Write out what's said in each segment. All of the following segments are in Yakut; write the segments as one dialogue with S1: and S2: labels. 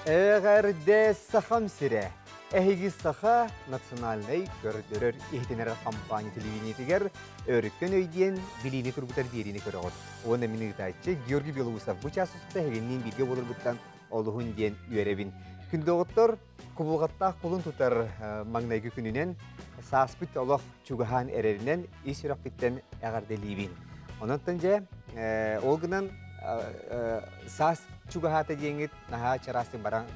S1: Эҕэрдэ Сахам сирэ! Эһиги Саха национальнай көрдөрөр иһитинэр компания телевидениетигэр өрүккэн өй диэн билиини тургутар биэриини көрөҕүт. Уонна мин ыытааччы Георгий Белоусов бу чаас устата эһигинниин бииргэ буоларбыттан олуһун диэн үөрэбин. Күндү доҕоттор, кубулҕаттаах кулун тутар маҥнайгы күнүнэн сааспыт олох чугаһаан эрэринэн ис сүрэхпиттэн эҕэрдэлиибин. Онон дьэ, ол гынан саас чугаһаата диэҥҥит наһаа чараастык баран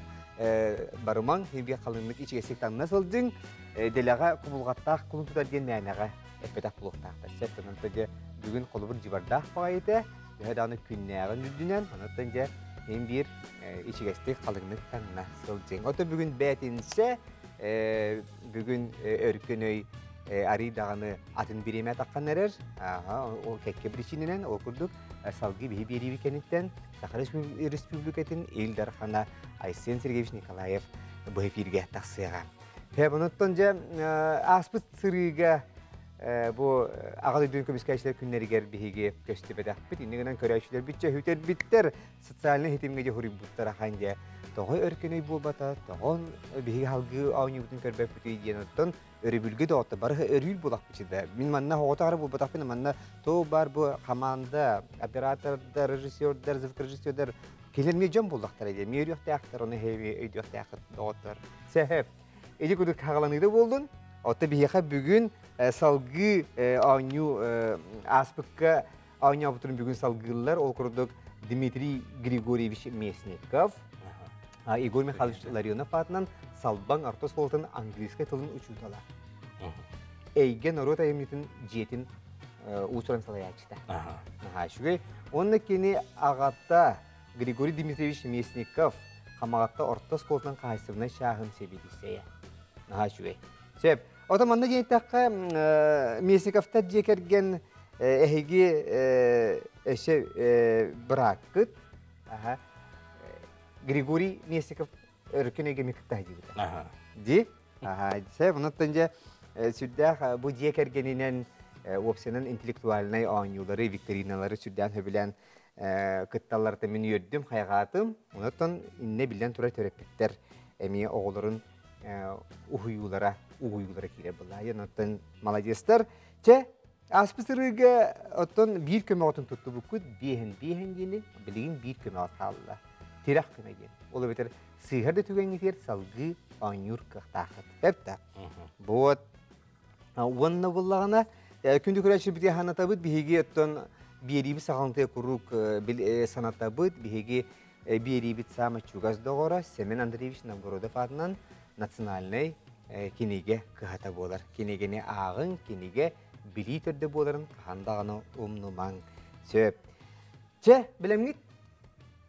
S1: барымаҥ, хибиэ халыҥнык ичигэстик таҥна сылдьыҥ, дэлэҕэ кубулҕаттаах кулун тутар диэн мээнэҕэ эппэтэх буолуохтаахтар. Сөп, онон дьэ бүгүн холобур дьыбардаах баҕайыта, төһө даҕаны күннээҕин үрдүнэн, онон дьэ иһин биир ичигэстик халыҥнык таҥна сылдьыҥ. Ото бүгүн бээтинсэ, бүгүн өркөн өй арый даҕаны атын бириэмэ таххан эрэр. Ол кэккэ причининэн, ол курдук салгыы биһи биэрииби кэнниттэн Саха Республикатын Ил Дархана Айсен Сергеевич Николаев бу эфиргэ тахсыаҕа. Онуттан дьэ ааспыт сырыыга бу аҕа дойдуну көмүскээччилэр күннэригэр биһиги көстүбэтэхпит. Инньэ гынан көрөөччүлэрбит дьэ үтэрбиттэр социальнай ситимҥэ дьэ хуруйбуттар ахан дьэ тоҕо өркөнөй буолбата, тоҕо биһиги халгыы оонньуубутун көрбөппүтүй диэн оттон өрөбүлгэ доҕотто бары өрүүл буолахпыт да. Мин манна оҕото ары буолбатахпын манна то бар бу команда, оператордар, режиссердар, звукорежиссердар кинилэр эмиэ дьон буоллахтара диye. Эмиэ өрүөхтээхтэр, ону эһиги өйдүөхтээххит доҕоттор. Сэһэп. Ити курдук хаҕаланыыда буоллун. Отто биһиэхэ бүгүн салгыы оонньуу ааспыкка оонньообутун бүгүн салгыыллар. Ол курдук Дмитрий Григорьевич Местников, Егор Михайлович Ларионов аатынан Салбаҥ орто оскуолатын английскай тылын учуутала. Эйгэ норуот айымньытын дьиэтин уус-уран салайааччыта. Наһаа үчүгэй. Уонна кини аҕата Григорий Дмитриевич Местников Хамаҕатта орто оскуолатын хаһаайыстыбаннай чааһын сэбиэдиссэйэ. Наһаа үчүгэй. Сөп. Ото манна диэн эттэххэ, Местниковтар дьиэ кэргэн эһиги өссө бырааккыт Григорий Местников өркөн эйгэми кытта сылдьыбыта. Ди? Сөп, онуттан дьэ сүрдээх бу дьиэ кэргэнинэн уопсайынан интеллектуальнай оонньуулары, викториналары сүрдээн сөбүлээн кытталларыттан мин үөрдүм, хайҕаатым. Онуттан иннэ биллэн турар төрөппүттэр эмиэ оҕолорун уһуйуулара, угуйуулара киирэр буолла. Онуттан маладьыастар. Чэ, ааспыт сырыыга оттон биир көмөҕүтүн туттубуккут биэһин биэһин диэни билигин биир көмөҕө хаалла. Тирэх көмө диэн. Ол эбэтэр сыыһар да түгэҥҥитигэр салгыы оонньуур кыахтааххыт. Эп да. Вот. Уонна буллаҕына күндү көрөөччүбүтүгэр санатабыт биһиги оттон биэриибит саҕалантыа куруук санатабыт биһиги биэриибит саамай чугас доҕоро Семен Андреевич Новгородов аатынан национальнай кинигэ кыһата буолар. Кинигэни ааҕыҥ, кинигэ билии төрдө буоларын хаһан даҕаны умнумаҥ. Сөп. Чэ, билэмҥит?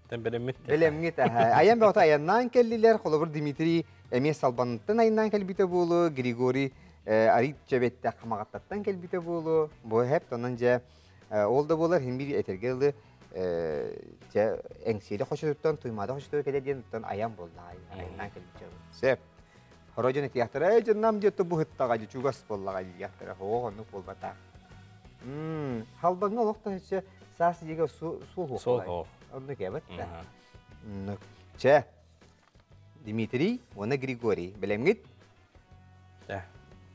S2: Бэлэммит.
S1: Бэлэмҥит, айан бөҕөтө айаннаан кэллилэр. Холобур, Дмитрий эмиэ Салбаныттан айаннаан кэлбитэ буолуо, Григорий Арит Чэбэттэх Хамаҕаттаттан кэлбитэ буолуо. Бу хэп, онон дьэ, ол да буолар, хин биир этэргэ дылы дьэ, Эҥсиэли хочотуттан Туймаада хочотугар кэлэр диэн оттон айан буолла, айаннаан кэлбит дьон. Сөп. Хоро дьон этиэхтэрэ, ээ дьоннам диэт бу ыттаҕа дьэ чугас буоллаҕа диэхтэрэ. Оһох оннук буолбатах. Халбаҥҥа олох да өссө саас дьиэгэ суол
S2: Суол
S1: Оннук эбит да. Оннук. Чэ, Дмитрий уонна Григорий, бэлэмҥит?
S2: Да.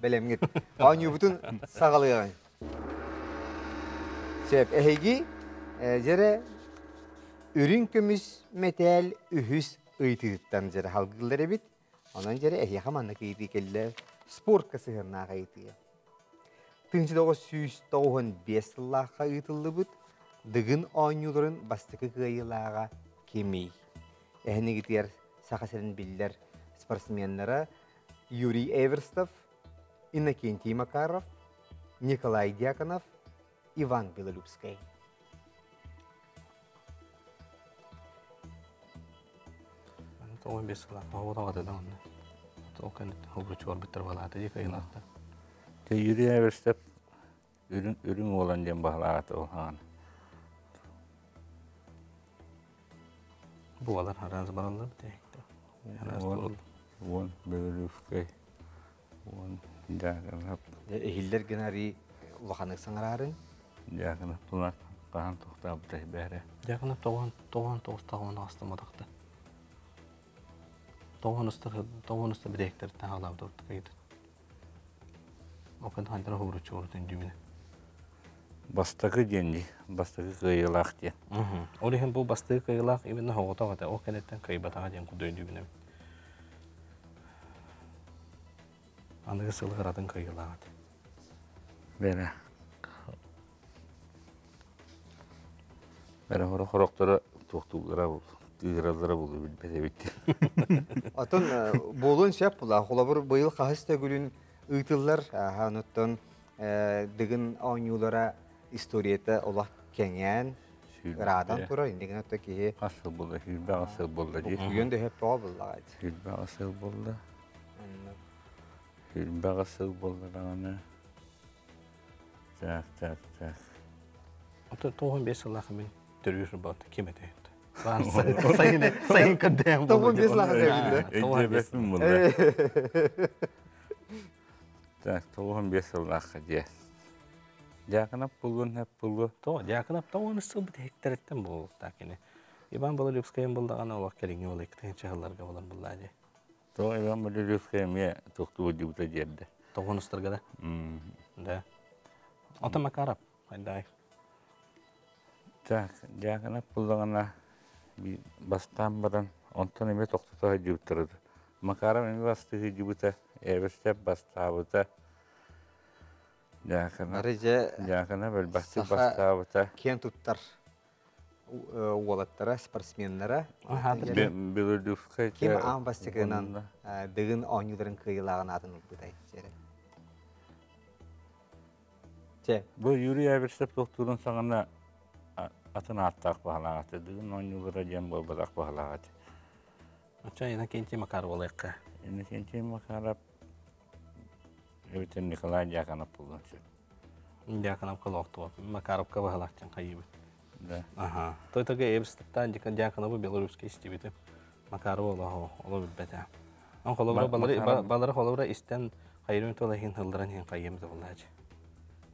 S1: Бэлэмҥит. Оонньуубутун саҕалыаҕыҥ. Сөп, эһиги дьэрэ үрүҥ көмүс мэтээл үһүс ыйытыыттан дьэрэ халгыыллар эбит. Онон дьэрэ эһиэхэ маннык ыйытыы кэллэ. Спортка сыһыаннаах ыйытыы. 1995 сыллаахха ыытыллыбыт Дыгын оонньууларын бастакы кыайыылааҕа кимий? Эһинигитигэр Саха сирин биллэр спортсменнара Юрий Эверстов, Иннокентий Макаров, Николай Дьяконов, Иван Белолюбскай.
S2: Тоҕо бес сылаах тоҕо да онно. Ол кэнниттэн холбучу барбыттар балаата дии кыйылаахтар.
S3: Юрий Эверстов үрүҥ үрүҥ уолан диэн баһылаата ол хаан.
S2: Буолар араас бараллар битээхтэ. Араас буолар.
S3: Уон Белолюбскай уон Дьаакынап.
S1: Иһиллэр гына арыы улаханнык саҥараарыҥ.
S3: Дьаакынап тулаах хаһан тохтообута бээрэ.
S2: Дьаакынап тоҕон тоҕон тоҕустаҕына астамматахта. Тоҕонустар тоҕонуста бирэйиктэриттэн хаалаабыт ортокайыт. Окон хантара хобуруччу орутун дүүмүнэ.
S3: Бастакы диэн дии. Бастакы кыайыылаах диэн.
S2: Ол иһин бу бастакы кыайыылаах именно хоҕотох этэ. Ол кэнниттэн кыайбатаҕа диэн курдук өйдүүбүн эбит. Аныгы сылыгар атын кыайыылаах этэ.
S3: Бэрэ. Бэрэ хоро хорохторо туохтууллара бул, кыыраллара булу билбэт эбит.
S1: Отон буолуон сөп була. Холобур быйыл хаһыс төгүлүн ыытыллар. Онуттан Дыгын оонньуулара историята олох кэҥээн, ыраатан турар. Иннигин отто киһи
S3: Хас сыл буолла? 28 сыл буолла дии.
S1: Үйөн дөһөппөҕө буллаҕа.
S3: 28 сыл буолла. 28 сыл буолла даҕаны. Так, так, так.
S2: Ото 95 сыллаах мин төрүүр бот ким этэ? Сайын сайын көрдөөн
S1: 95 сыллаах төрүүр.
S3: Өйдөөбөппүн буолла. Так, 95 сыллаахха дьиэ. Дьаакынап буллун, хэп буллу.
S2: То, Дьаакынап тоҕуон сыл бүтэһиктэриттэн буолуохтаах кини. Иван Балалюбскайын булдаҕына олох кэлиҥҥи ол икки чаһылларга булар буллаа дии.
S3: То Иван Балалюбскай эмиэ тохтуу дьыбыта диэрдэ.
S2: Тоҕуонустарга да? Да. Ото Макаров хайдай?
S3: Так, Дьаакынап буллаҕына бастаан баран, онтон эмиэ тохтото сылдьыбыттара. Макаров эмиэ бастыы сылдьыбыта, Эверстеп бастаабыта. Дьаакынап, Дьаакынап элбэхтик бастаабыта.
S1: Киэн туттар уолаттара, спортсменнара.
S3: Белолюбскай
S1: Ким аан бастакынан Дыгын оонньууларын кыайыылааҕын аатын ылбытай?
S3: Чэ. Бу Юрий Эверстев тохтуурун саҕана атын ааттаах баһылаах этэ. Дыгын оонньуулара диэн буолбатах баһылаах этэ.
S2: Оччо Иннокентий Макаров буолуохха.
S3: Иннокентий Макаров эбэтэр Николай Дьяконов буолуон сөп.
S2: Дьяконовка олохтуо. Макаровка баһылаах диэн хайыыбыт.
S3: Да.
S2: Аха. Той тага Эбстаттан Дьяконовы белорусский истибитим. Макаров олоһо оло билбэтэ. Он холобура балары балары холобура истэн хайырым тула иһин хылларан иһин хайыам да буолаачы.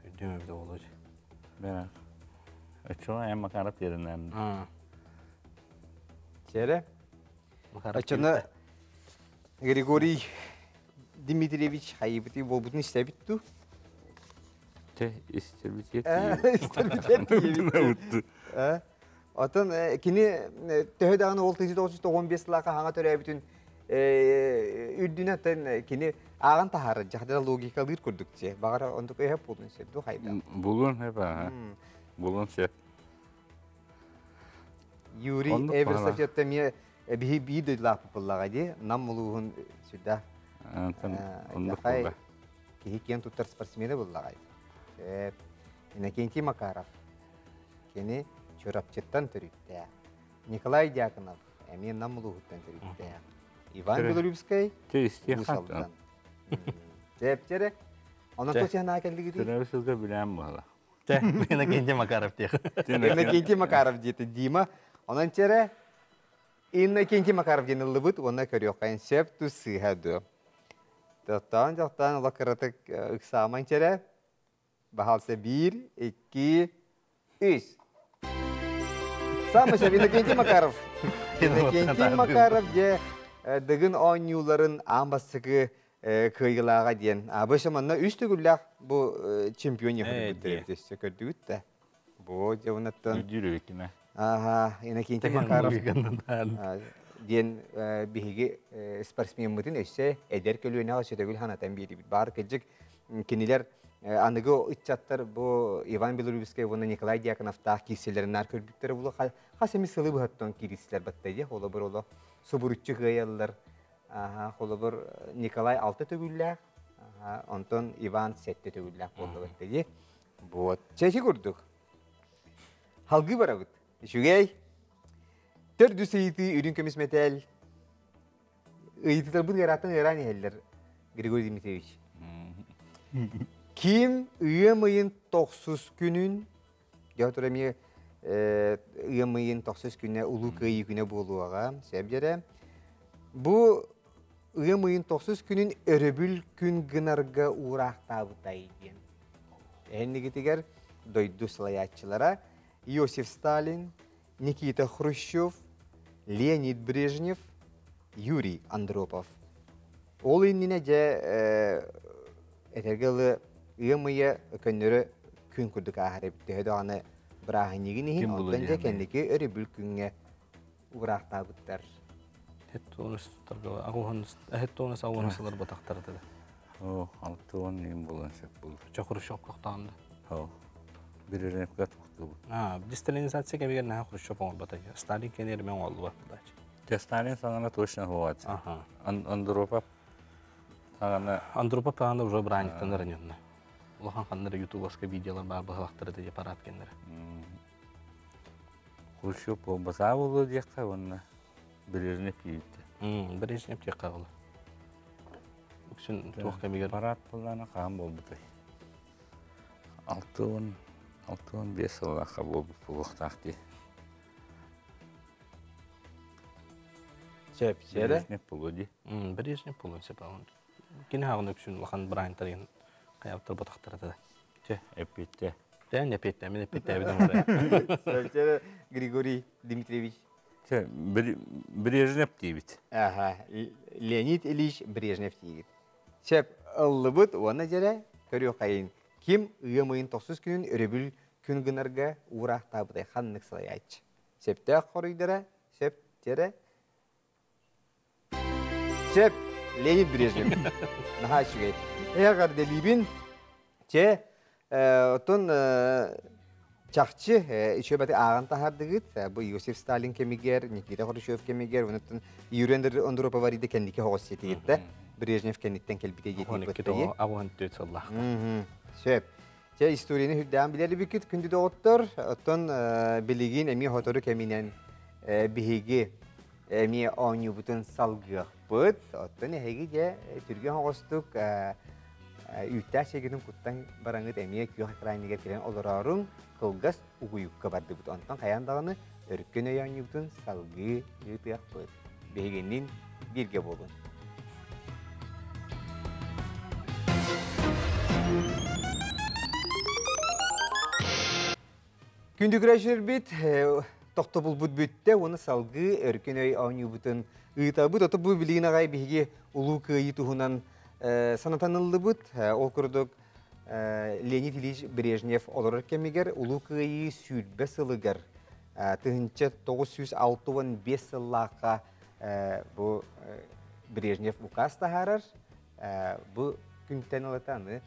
S2: Өйдүөм эбит буолуочу.
S3: Да. Оччоҕо эн Макаров диэринэн.
S1: Чэрэ. Оччоно Григорий Дмитриевич хайыбыты буолбутун истэбит дуу?
S3: Те истэбит
S1: Истэбит Отон кини төһө даҕаны ол 1995 сыллаахха хаҥа төрөөбүтүн үрдүнэн кини ааҕан таһаарар дьахтара логикалыыр курдук дьэ баҕар онтук өһөп буолуон сөп дуу хайда
S3: Булуон сөп аа. Булуон сөп.
S1: Юрий Эверстов эмиэ биһи биир дойдулаахпыт буоллаҕа дии Нам улууһун сүрдээх киһи киэн туттар спортсмена буоллаҕа сөп Иннокентий Макаров Кини Чурапчыттан төрүттээх. Николай Дьяконов эмиэ Нам улууһуттан төрүттээх. Иван Белолюбскай Уус Алдан. Чэпчэрэ. Онон тус кэллигитий?
S3: Төрөөбүт сылга билээн буола.
S2: Чэ, Иннокентий Макаров диэх.
S1: Иннокентий Макаров диэтэ Дима. Онон чэрэ Иннокентий Макаров диэн ыллыбыт уонна көрүөххэ сөп тус сыыһа дуо. Тохтоон тохтоон ола кыратык ыксааман чэрэ Баһаалса биир, икки, үс. Самый Иннокентий Макаров. Иннокентий Макаров дьэ Дыгын оонньууларын аан бастакы кыайыылааҕа диэн. А бу манна үс төгүллээх бу чемпион өссө көрдүгүт да. Бу дьэ унаттан Ага, Иннокентий Макаров диэн биһиги спортсмеммытын өссө эдэр көлүөнэҕэ сөтөгүл ханатан биэрдибит. Баар кырдьык кинилэр аныгы ыччаттар бу Иван Белорусскай уонна Николай Дьяконовтаах киирсэлэрин наар көрбүттэрэ буолуо хас эмит сылы быһаттан киирсилэр батта дии холобур олох субуруччу кыайаллар холобур Николай алта төгүллээх онтон Иван сэттэ төгүллээх буолла батта дии вот чэчи курдук халгыы барабыт үчүгэй төрдүс ыйытыы үрүҥ көмүс мэтээл Ыйытыыларбын ыарааттан ыараан иһэллэр, Григорий Дмитриевич. Ким ыам ыйын тохсус күнүн, дьэ тура эмиэ ыам ыйын тохсус күнэ Улуу Кыайыы күнэ буолуоҕа, сөп дьэрэ. Бу ыам ыйын тохсус күнүн өрөбүл күн гынарга уураахтаабытай диэн. Эһиннигитигэр дойду салайааччылара Иосиф Сталин, Никита Хрущев, Леонид Брежнев. Юрий Андропов. Ол иннинэ дьэ этэргэ дылы ыам ыйа көннөрү күн курдук ааһар эбит. Төһө даҕаны бырааһынньыгын иһин, оттон дьэ кэнники өрөбүл күҥҥэ уураахтаабыттар.
S2: Эһэт ауһун сылар батахтар да.
S3: О, 60 нем болан сөп болur.
S2: Чо Хрущев тохтоонда.
S3: О, Брежневка тохтубут.
S2: А, десталинизация кэмигэр наһаа Хрущев оҥорбото. Сталин кэнээр мен оҥоллубат булаач.
S3: Те Сталин саҥана точно хуат.
S2: Ага.
S3: Андропов саҥана
S2: Андропов таһында уже браниктан раненна. Улахан ханнары ютубовска видеолар бар быһалахтары да аппарат кеннere.
S3: Хрущев буолбатаа буолуо диэххэ уонна Брежнев киирдэ.
S2: Брежнев диэххэ буолла. Үксүн туох кэмигэр
S3: Парад буоллаана хаан буолбутай. 60 65 сыллаахха буолбут буолуохтаах дии.
S1: Сөп, сиэрэ.
S3: Брежнев буолуо дии.
S2: Брежнев буолуон сөп. Кини хаҕын үксүн улахан быраантарын хайаптар ботахтара да.
S3: Чэ, эппиттэ.
S2: Тэн эппиттэ, мин эппиттээбитим.
S1: Сөп, Григорий Дмитриевич.
S3: Чэ, Брежнев диибит.
S1: Аха, Леонид Ильич Брежнев диибит. Сөп, ыллыбыт уонна дьэрэ көрүөххэйин. Ким ыам ыйын тохсус күнүн өрөбүл күн гынарга уураахтаабытай ханнык салайааччы? Сөптөөх хоруйдара, сөп дьэрэ Сөп, Леонид Брежнев. Наһаа үчүгэй. Эҕэрдэлиибин. Чэ, оттон чахчы үчүгэйбэти ааҕан таһаардыгыт. Бу Иосиф Сталин кэмигэр, Никита Хрущев кэмигэр, онуттан Юрий Андропов арыйда кэнники хоҕус ситиһитте. Брежнев кэнниттэн кэлбитэ диэтии
S2: Агуһан төт сыллаах.
S1: Сөп. Чэ, историяны үрдээн билэр күндү доҕоттор. Оттон билигин эмиэ хотору кэминэн биһиги эмиэ оонньуубутун салгыахпыт. Оттон эһиги дьэ түргэн оҕостук үүттээх сиэгитин куттан бараҥыт эмиэ күөх экраныгар кэлэн олорооруҥ кылгас угуйукка бардыбыт. Онтон хайаан даҕаны өркөн өй оонньуубутун салгыы ыытыахпыт. Биһигинниин бииргэ буолун. Күндү көрөөччүлэрбит, тохтобулбут бүттэ уонна салгыы өркөн өй оонньуубутун ыытабыт. Ото бу билигин аҕай биһиги Улуу Кыайыы туһунан санатаныллыбыт. Ол курдук Леонид Ильич Брежнев олорор кэмигэр Улуу Кыайыы 20 сылыгар 1965 сыллаахха бу Брежнев указ таһаарар. Бу күнтэн ылата аны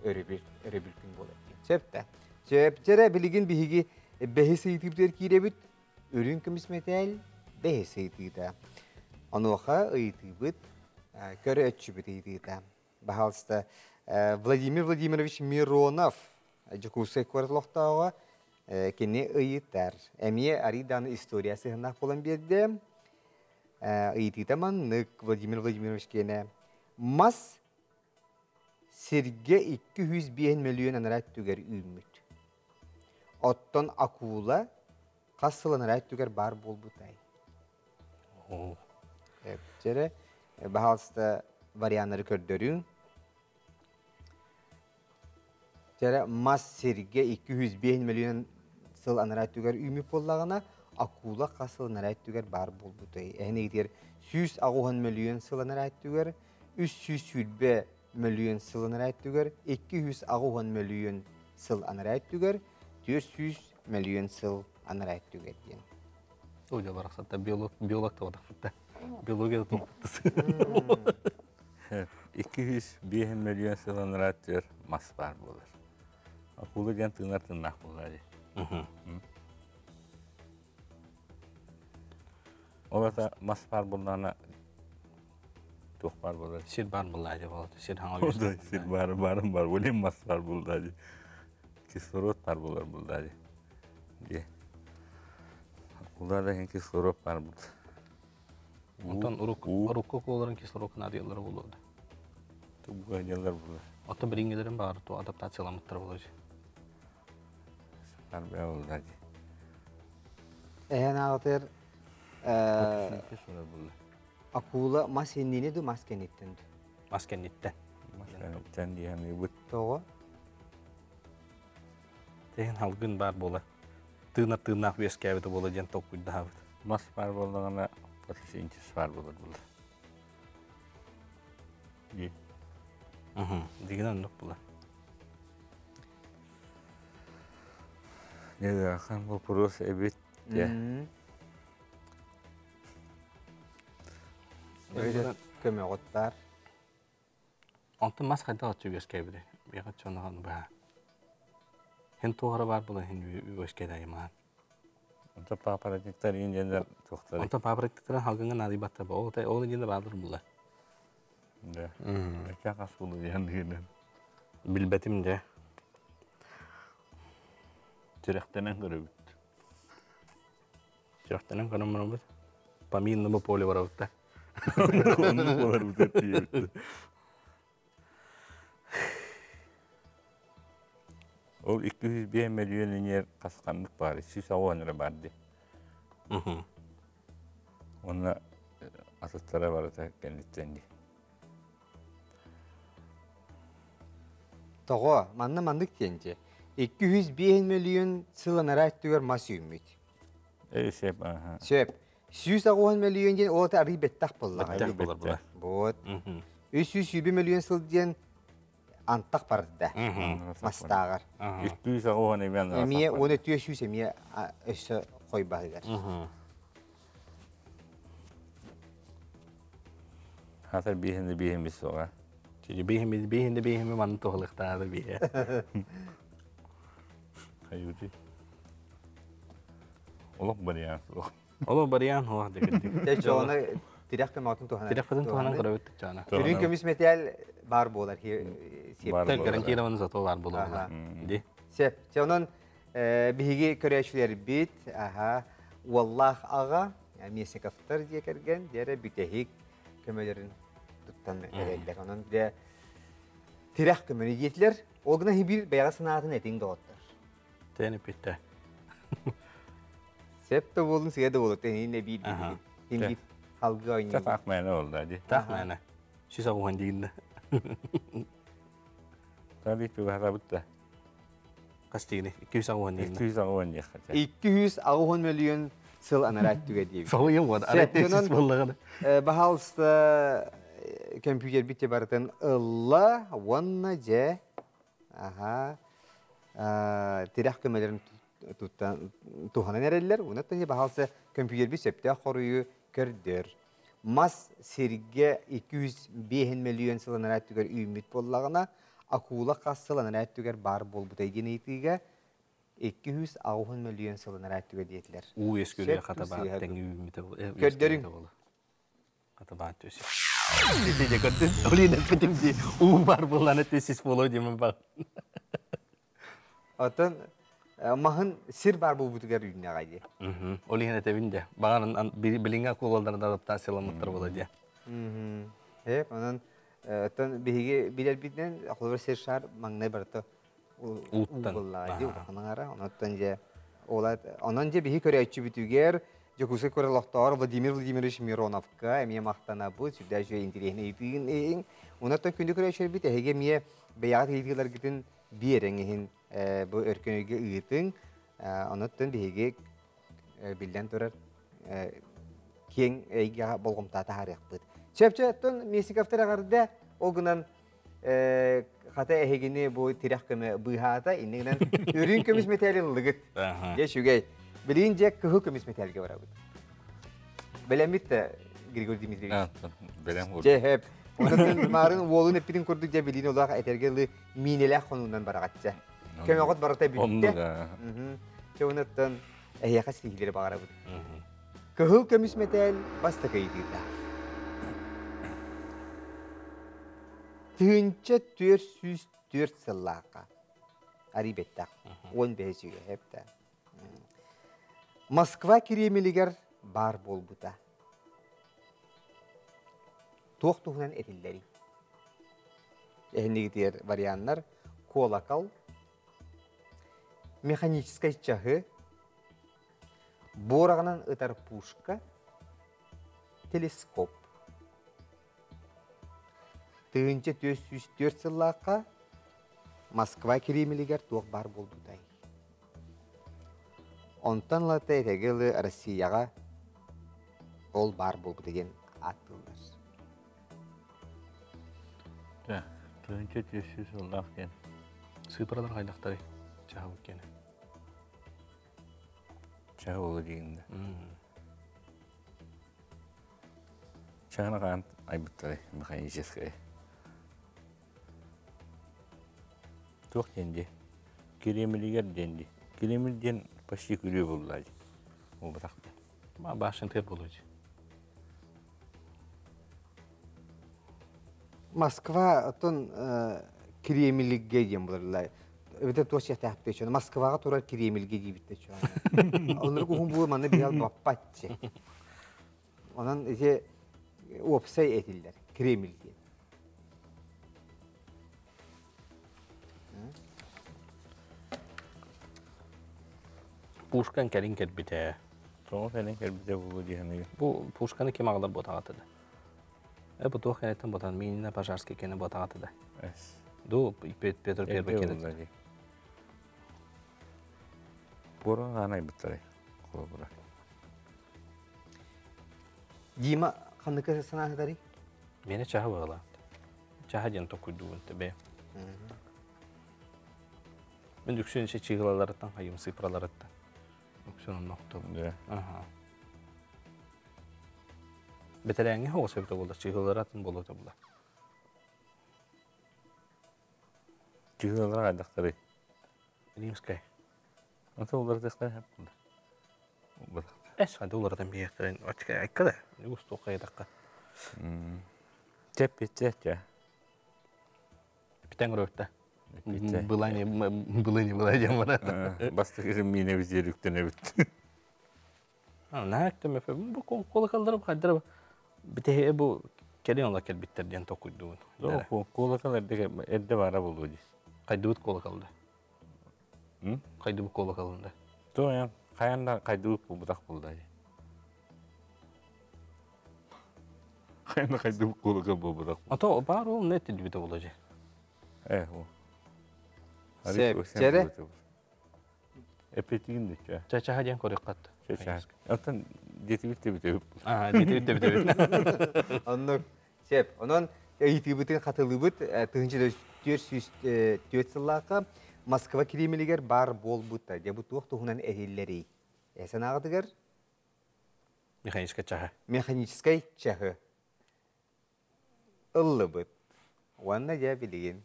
S1: өрөбүл өрөбүл күн буолар диэн. Сөп да. Сөп дьэрэ билигин биһиги бэһис ыйытыыбытыгар киирэбит. Үрүҥ көмүс мэтээл бэһис ыйытыыта. Онуоха ыйытыыбыт көрөөччүбүт ыйытыыта. Баһаалыста Владимир Владимирович Миронов Дьокуускай куорат олохтооҕо кини ыйытар. Эмиэ арыйдааны история сыһыннаах буолан биэрдэ. Ыйытыыта маннык Владимир Владимирович киэнэ мас Сиргэ 205 мөлүйүөн анараа өттүгэр үүммүт. Оттон акула хас сыл анараа өттүгэр баар буолбутай? Эпчэрэ, баһаалыста варианнары көрдөрүҥ. Чэрэ мас сиргэ 205 мөлүйүөн сыл анараа өттүгэр үүммүт буоллаҕына, акула хас сыл анараа өттүгэр баар буолбутай? Эһин 180 мөлүйүөн сыл анараа өттүгэр 320 мөлүйүөн сыл анараа өттүгэр, 280 мөлүйүөн сыл анараа өттүгэр, 400 мөлүйүөн сыл анараа өттүгэр диэн.
S2: Ой, барахсатта биолог биолог да Биология тохпуттас.
S3: 205 мөлүйүөн сыл анараа өттүгэр мас баар буолар. Акула диэн тыынар тыыннаах буолар. Ол ата мас баар буоллаҕына туох баар буолар?
S2: Сир баар буоллаа дии буолла. Сир хаҥа
S3: Сир баар баарым бар буолин мас баар буоллаа дии. Кислород баар буолар буоллаа дии. Дии. Акула да кислород баар буолла.
S2: Онтон урукку куоларын кислород наадыйаллара буолуо да.
S3: Тугга дьаллар буолар.
S2: Оттон билиҥҥилэрин баар ту адаптацияламмыттар буолар.
S3: Сарбая буолла дии.
S1: Эһэн аҕатыр акула мас иннини ду мас кэнниттэн ду?
S2: Мас кэнниттэн.
S3: Мас кэнниттэн диэхэмийбит.
S1: Тоҕо?
S2: Тэһин халгын баар буола. Тыынар тыыннаах үөскээбитэ буола диэн толкуйдаабыт.
S3: Мас баар буоллаҕына Инчис бар болар булар. Ди.
S2: Дигин оннук була.
S3: Ыарахан вопрос эбит де.
S1: Көмөҕүт бар.
S2: Онтон мас хайдах оччо үөскээбитий? Биэҕэ чоноҕон быһа. Хин туох эрэ баар буолан хин үөскээдайымаан.
S3: Онтон папоротниктар индианнар туохтары.
S2: Онтон папоротниктар халгыҥа наадыйбаттар ба. Ол ол индианнар баалар була.
S3: Да. Эчэ хас буолу диэн дыгынан.
S2: Билбэтим дьэ.
S3: Сүрэхтэнэн көрөбүт.
S2: Сүрэхтэнэн көрөн барабыт. По минному полю барабыт да.
S3: Оннук буоларбыт диэбит. Ол 205 мөлүйүөн иниэр хас ханнык баар 160 эрэ баар дии. Уонна атыттара барыта кэнниттэн дии.
S1: Тоҕо? Манна маннык диэн дии. 205 мөлүйүөн сыл анараа өттүгэр мас үүммүт.
S3: Э, сөп, аха.
S1: Сөп. 160 мөлүйүөн диэн ол арый бэттэх буоллаҕа.
S2: Бэттэх буолар була.
S1: Вот. 320 мөлүйүөн сыл диэн антах барда. Мастааҕар.
S3: 260 эмиэ
S1: Эмиэ 1400 эмиэ өссө хойбаһыгар.
S3: Хатар биэһин да биэһин бис суоҕа.
S2: Биэһин биэһин да биэһин манны туһалыктаады биэ.
S3: Хайыты. Олох барыйаан суох.
S2: Олох барыйаан суох дегирдик.
S1: Те чоона тирэх көмөтүн туһанан.
S2: Тирэх көмөтүн туһанан көрөбүт чоона.
S1: Үрүн көмүс металл бар буолар.
S2: Сеп. Гарантированно зато бар буолар. Ди.
S1: Сеп. Чонон биһиги көрөөчүлэрбит, аха, уоллаах аҕа Месиковтар дьиэ кэргэн дьэрэ бүтэһик көмөлөрүн туттан эрэллэр. Онон дьэ тирэх көмөнү диэтилэр. Ол гына биир бэйэҕэ санаатын этиҥ доҕоттор.
S2: Тэн эппиттэ.
S1: Сеп да буолун, сыа да буолун, тэнин биир биир. Тин халгы ойнуу.
S3: Таах мээнэ болла ди.
S2: Таах мээнэ. Сис агухан дигинде.
S3: Таби тугахабыт да.
S2: Хас дигини? 260 дигини.
S3: 260 диэххэ.
S1: 260 мөлүйүөн сыл анараа өттүгэр диэбит.
S2: Соһуйан уон, арай буоллаҕына.
S1: Баһаалыста компьютербит те барытын ылла уонна дьэ аха тирэх көмөлөрүн туттан туһанан эрэллэр. Уонна баһаалыста компьютербит сөптөөх хоруйу көрдөр. Мас сиргэ 205 мөлүйүөн сыл анараа өттүгэр үүммүт буоллаҕына, акула хас сыл анараа өттүгэр баар буолбутай диэн ыйытыыга 260 мөлүйүөн сыл анараа өттүгэр диэтилэр.
S2: Уу үөскүүрүгэр хата баар тэҥи үүммүтэ
S1: Көрдөрүҥ.
S2: Хата баар түөсү. Ити көрдүн. Олин эппитим дии. Уу бар буоллаана түөсүс буолуо диэмин бар.
S1: Оттон маһын сир баар буолбутугар үүннэҕэ дии.
S2: Ол иһин этэбин дьэ. Баҕар билиҥҥи акулалардан адаптацияламмыттар буола дии.
S1: Эп, онон оттон биһиги билэрбитинэн холобур сир шар маҥнай барыта уу буоллаҕа дии улахан аҥара. Онон дьэ онон дьэ биһи көрөөччүбүтүгэр Дьокуускай куорат олохтооҕор Владимир Владимирович Мироновка эмиэ махтанабыт, сүрдээх үчүгэй интэриэһинэй ыйытыыгын иһин. Онон күндү көрөөччүлэрбит эһиги эмиэ бэйэҕит ыйытыыларгытын биэрэҥ иһин бу өркөн өйгө ыытыҥ. Онон биһиги биллэн турар киэҥ эйгэҕэ болҕомто таһаарыахпыт. Сөпчө оттон Месиковтар эҕэрдэ ол гынан хата эһигини бу тирэх көмө быыһаата иннигинэн үрүҥ көмүс мэтээли ыллыгыт. Дьэ үчүгэй. Билигин дьэ кыһыл көмүс мэтээлгэ барабыт. Бэлэммит да Григорий Дмитриевич.
S3: Бэлэм
S1: Дьэ хэп. Онон маарын уолун эппитин курдук дьэ билиин олох этэргэ ылы миинэлээх хонуунан бараҕатча. Көмөҕөт барыта бүттэ. Чэ онуттан эһиэхэ ситиһиилэри баҕарабыт. Кыһыл көмүс мэтээл бастакы ыйытыыта. 1404 сыллаахха арый бэттэх 15 үйэ хэптэ. Москва Кремлигэр баар буолбута. Туох туһунан этиллэрий? Эһинигитигэр варианнар колокол, механическай чаһы, буораҕынан ытар пушка, телескоп. 1404 сыллаахха Москва Кремлигэр туох баар буолбутай? Онтон ылата этэги ылы Россияҕа Ол баар буолбута диэн ааттыыллар.
S3: Так, 1400 сыллаах диэн.
S2: Сыыпаралар хайдахтарый? Чаһабыт киэнэ.
S3: Чаһы буолу диигин да. Чаһыны хаан айбыттарай механическай. Туох диэн дии? Кириэмилигэр диэн дии. Кириэмил диэн почти күрүө буолла дии. Буолбатах да.
S2: Башен тыат буолуо дии.
S1: Москва оттон Кремльгэ диэн буларлар. Эбэтэр туох сиэхтээхпит чуон. Москваҕа турар Кремльгэ диибиттэ чуон. Оннук уһун бу манна биһал баппатчы. Онон ити уопсай этиллэр Кремль диэн.
S2: Пушкан кэлин кэлбитэ.
S3: Тоҕо кэлин кэлбитэ буолуо дии саныыбын.
S2: Бу пушканы ким аҕалар буотаҕата да? Э бу туох кэнниттэн ботан Минина Пожарский кэнэ буотаҕата да. Ду Петр Первый кэнэ.
S3: Буоран хаан айбыттарай холобура.
S1: Дима ханныка санааһытарый?
S2: Мені чаһы быһыла. Чаһы диэн токуйдугун тебе. Мен үксүн ичи чыгылаларыттан хайым сыпраларыттан. Үксүн оннохту. Аха. Бэтэрээҥҥэ оҕус эбитэ буолла, чыгылалара атын буолуо була.
S3: Чыгылалара хайдахтарый?
S2: Римскай.
S3: Ата уларытыахтара
S2: Эс ханды уларытан биһиэхтэрин очка айка да устуох хайдахха.
S3: Чэп питчэ чэ.
S2: Питэн көрөктө. Была не была не была диэн барар.
S3: Бастакы миинэ бизиэр үктэнэбит.
S2: Наһаа бу колоколларым хайдара битеһи бу кэлин ола кэлбиттэр диэн токуйдугун.
S3: Колокол эрдэ эрдэ баара буолуо дии.
S2: Хайдыбыт колоколда. Хайдыбыт колоколунда.
S3: Туох хайан да хайдыбыт буолбутах буолла дии. Хайан да хайдыбыт колокол буолбутах.
S2: А то баар ол не тилбите буолла дии.
S3: Э, о.
S1: Сеп, чere.
S3: Эппетигин диччэ.
S2: Чачаха диэн көрүөххат.
S3: Чачаха. Оттон диэтибит тебит.
S2: Аа, диэтибит тебит.
S1: Оннук. Сеп. Онон ыйытыыбытын хатылыыбыт 1404 сыллаахха Москва Кремлигэр баар буолбута. Дьэ бу туох туһунан этиллэрий? Санааҕытыгар?
S2: Механическай чаһы.
S1: Механическай чаһы. Ыллыбыт. Уонна дьэ билигин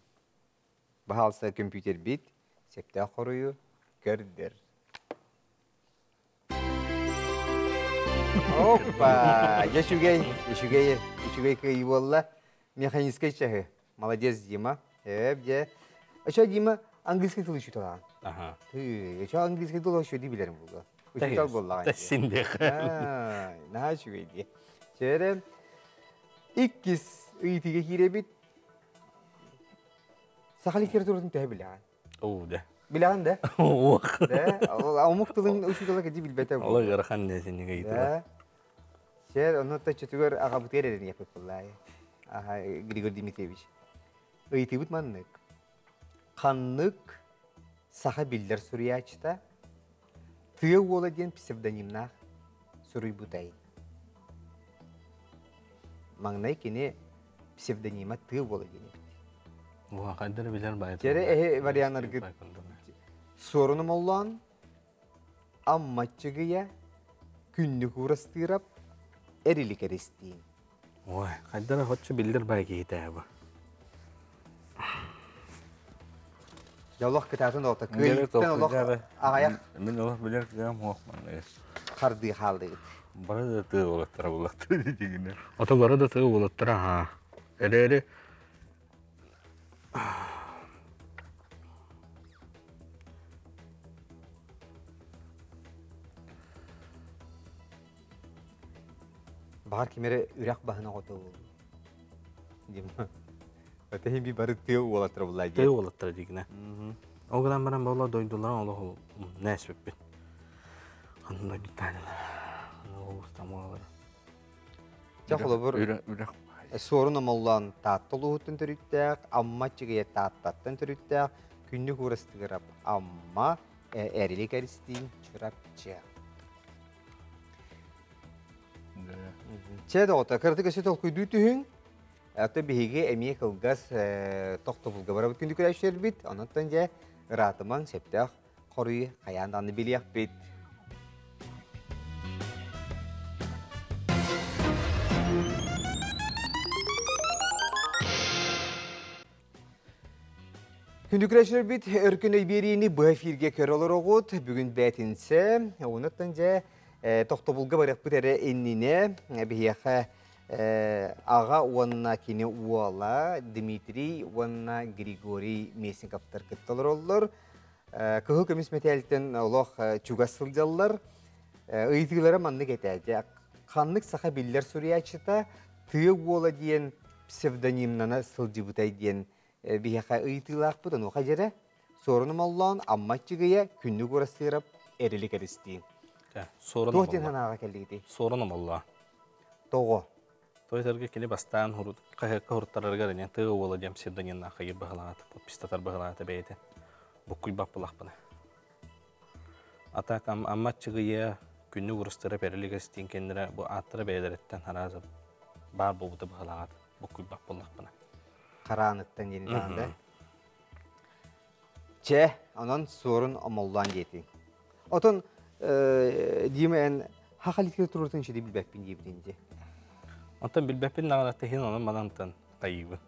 S1: баһаалса көмпүүтэрбит сөптөөх хоруйу көрдөр. Опа! Дьэ үчүгэй, үчүгэй, үчүгэй кыайыы буолла. Механическай чаһы. Молодец, Дима. Эп, дьэ. Ача, Дима, английский тылы учуталаан.
S2: Ага.
S1: Ты, ача английский тылы үчүгэй билэрим буолла. Учутал буоллаҕа.
S2: Тэссин диэх.
S1: Наһаа үчүгэй дии. Чээрэ, иккис ыйытыыга киирэбит. Саха литературатын төһө билэҕин?
S2: Оо, да.
S1: Билэҕин да?
S2: Ох.
S1: Да? Омук тылын учуутала кэдии билбэтэ.
S2: Ол ыарахан десиннигэ ыйытыла.
S1: Да. Сэр, онно төччөтүгэр аҕабытыгар эрэниэхпит буоллаайы. Аха, Григорий Дмитриевич. Ыйытыыбыт маннык. Ханнык саха биллэр суруйааччыта Тыа уола диэн псевдонимнаах суруйбутай? Маҥнай кини псевдонима Тыа уола диэн эбит.
S2: Буга хайдары билэр баайы.
S1: Тере эһи варианнаргыт Суоруну моллоон, Амма Чыгыйа, Күннүк Уурастыырап, Эрилик Эристиин.
S2: Ой, хайдара хоччу биллэр бай киһитэ бу.
S1: Дьэ олох кытаатын оҕото кыайыттан олох аҕайах
S3: Мин олох билэр кыам суох манна.
S1: хардыы хаалдыгыт.
S3: Бары да тыа уолаттара буллахтар дигинэ.
S2: Ото бары да тыа уолаттара аха. Эрэри
S1: Баҕар ким эрэ үрэх баһын оҕото буолуо. Дима. Это би бары тыа уолаттара булла
S2: Тыа уолаттара дигинэ. Ол гынан баран буолла дойдуларын олох нээспиппит. Ханна дойдутаанылар. Улуустамалар.
S1: Чэ холобур
S3: Үрэх
S1: Суорун Омоллоон Таатта улууһуттан төрүттээх, Амма Чыгыйа Тааттаттан төрүттээх, Күннүк Уурастыгырап Амма, Эрилик Эристиин Чурапчы. Чэ, доҕоттор, кыратык өссө толкуйдуу түһүҥ. Аты биһиги эмиэ кылгас тохтобулга барабыт күндү көрөөччүлэрбит. Онон дьэ ыраатымаҥ, сөптөөх хоруйу хайаан даҕаны билиэхпит. Күндү көрөөччүлэрбит, Өркөн өй биэриини быһа эфиргэ көрө олороҕут. Бүгүн бээтинсэ, онуттан дьэ тохтобулга барыахпыт эрэ иннинэ биһиэхэ аҕа уонна кини уола Дмитрий уонна Григорий Местниковтар кытта олороллор. Кыһыл көмүс мэтээлтэн олох чугас сылдьаллар. Ыйытыылара маннык этэ. Ханнык саха биллэр суруйааччыта Тыа уола диэн псевдонимнана сылдьыбытай диэн биһиэхэ ыйытыылаахпыт. Онуоха дьэрэ Суорун Омоллоон, Амма Аччыгыйа, Күннүк Урасыырап, Эрилик Эристиин.
S2: Суорун
S1: Туох диэн санааҕа кэллигитий?
S2: Суорун Омоллоон.
S1: Тоҕо?
S2: Той кини бастаан хаһыакка хуруттарарыгар ини тыа уола диэн псевдонимнаах хайыр быһылаата, подпистатар быһылаата бэйэтэ. Буккуйбат булахпына. Атак Амма Аччыгыйа, Күннүк Урастыырап, Эрилик Эристиин кэннирэ бу ааттара бэйэлэриттэн араас баар буолбута быһылаҕат буккуйбат буоллахпына.
S1: Харааныттан диэн да. Чэ, онон Суорун Омоллоон диэтиҥ. Отон Дима эн хаха литературатын ичиди билбэппин диэбитин дии.
S2: Онтон билбэппин даҕаны тиһин онон манантан тайыыбын.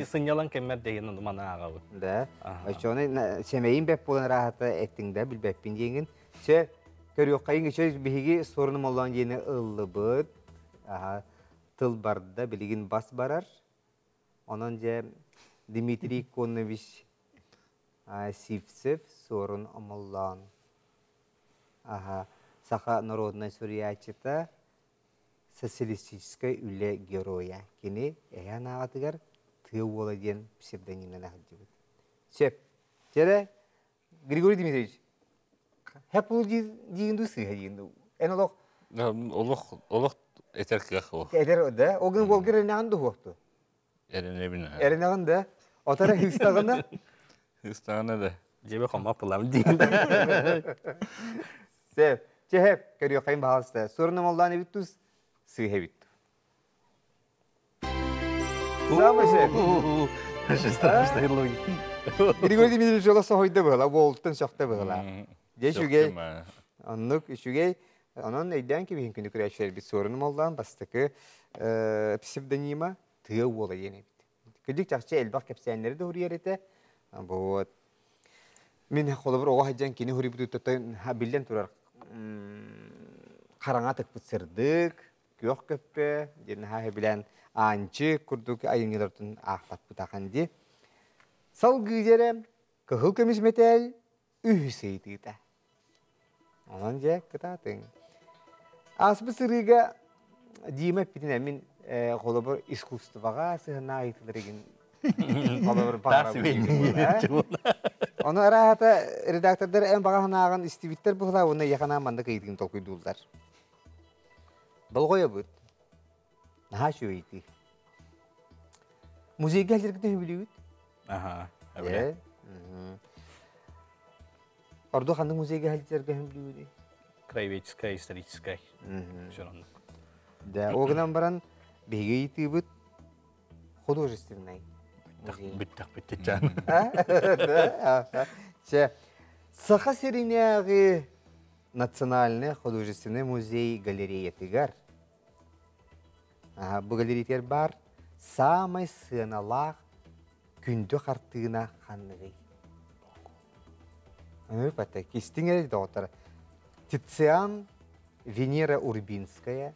S2: Сынньалаҥ кэммэр дэгин ону маны ааҕабын.
S1: Да. Оччоҕуна сэмэйин бэп буолан ырааһата эттиҥ да билбэппин диэҥин. Чэ, көрүөххэйиҥ үчүгэй биһиги Суорун Омоллоон диэни ыллыбыт. Аха, тыл барда, билигин бас барар. Онон дьэ Дмитрий Конович Сивцев Суорун Омоллоон аха, саха народнай суруйааччыта, социалистическай үлэ геройа. Кини эһэ анааҕатыгар Тыа уола диэн псевдонимынан сылдьыбыт. Сөп. Чэрэ, Григорий Дмитриевич, хэп диигин дуу сыыһа диигин дуу? Эн олох
S3: Олох олох этэр кыах ол.
S1: Эдэр да? Ол гын уолгар эрэнэҕин да уһуохту?
S3: Эрэнэбин.
S1: Эрэнэҕин да? Отара хыыстаҕына?
S3: Хыыстаҕына да.
S2: Дьиэбэ хоммох пылам диин.
S1: Сөп. Чэһэп, көрүөххэйин баһаалыста. Суорун омоллоон эбит тус, сыыһа эбит. Самый сөп.
S2: Страшная логика.
S1: Григорий Дмитриевич олох соһуйда быһыла, уолуттан сөхтө быһыла. Дьэ үчүгэй. Оннук үчүгэй. Онон өйдөөн кэбиһин күнү көрөөччүлэрбит Суорун Омоллоон бастакы псевдонима Тыа уола диэн эбит. Кырдьык чахчы элбэх кэпсээннэри да уруйар этэ. Вот. Мин холобур оҕо сылдьан кини уруйбутуттан биллэн турар хараҥа тыкпыт сырдык, күөх көппө диэн наһаа сөбүлээн Аанчы курдук айымньылартан аахтаппыт ахан дии. Салгыы дьэрэ кыһыл көмүс мэтээл үһүс ыйытыыта. Онон дьэ кытаатыҥ. Ааспыт сырыыга Дима эппитинэн мин холобур искусствоҕа сыһыаннаах ыйытыылар игин холобур баҕарабын. Ону арааһата редактордар эн баҕа санааҕын истибиттэр быһылаа уонна ийэхэ маннык ыйытыгын толкуйдууллар. Болҕойобут. Наһаа үчүгэй ыйытыы. Музейга кэлэргитин сөбүлүүгүт?
S2: Аха, эбэ.
S1: Ордук ханнык музейга сылдьарга сөбүлүүгүтүй?
S2: Краеведческай, историческай. Все оннук.
S1: Да, ол гынан баран биһиги ыйытыыбыт художественный музей.
S2: Бүттэх бүттэ
S1: Чэ, Саха сиринээҕи Национальный художественный музей галереятыгар бу галереятыгар баар саамай сыаналаах күндү хартыына ханныгый? Ынырык кистиҥ эрэ доҕоттор. Тициан, Венера Урбинская,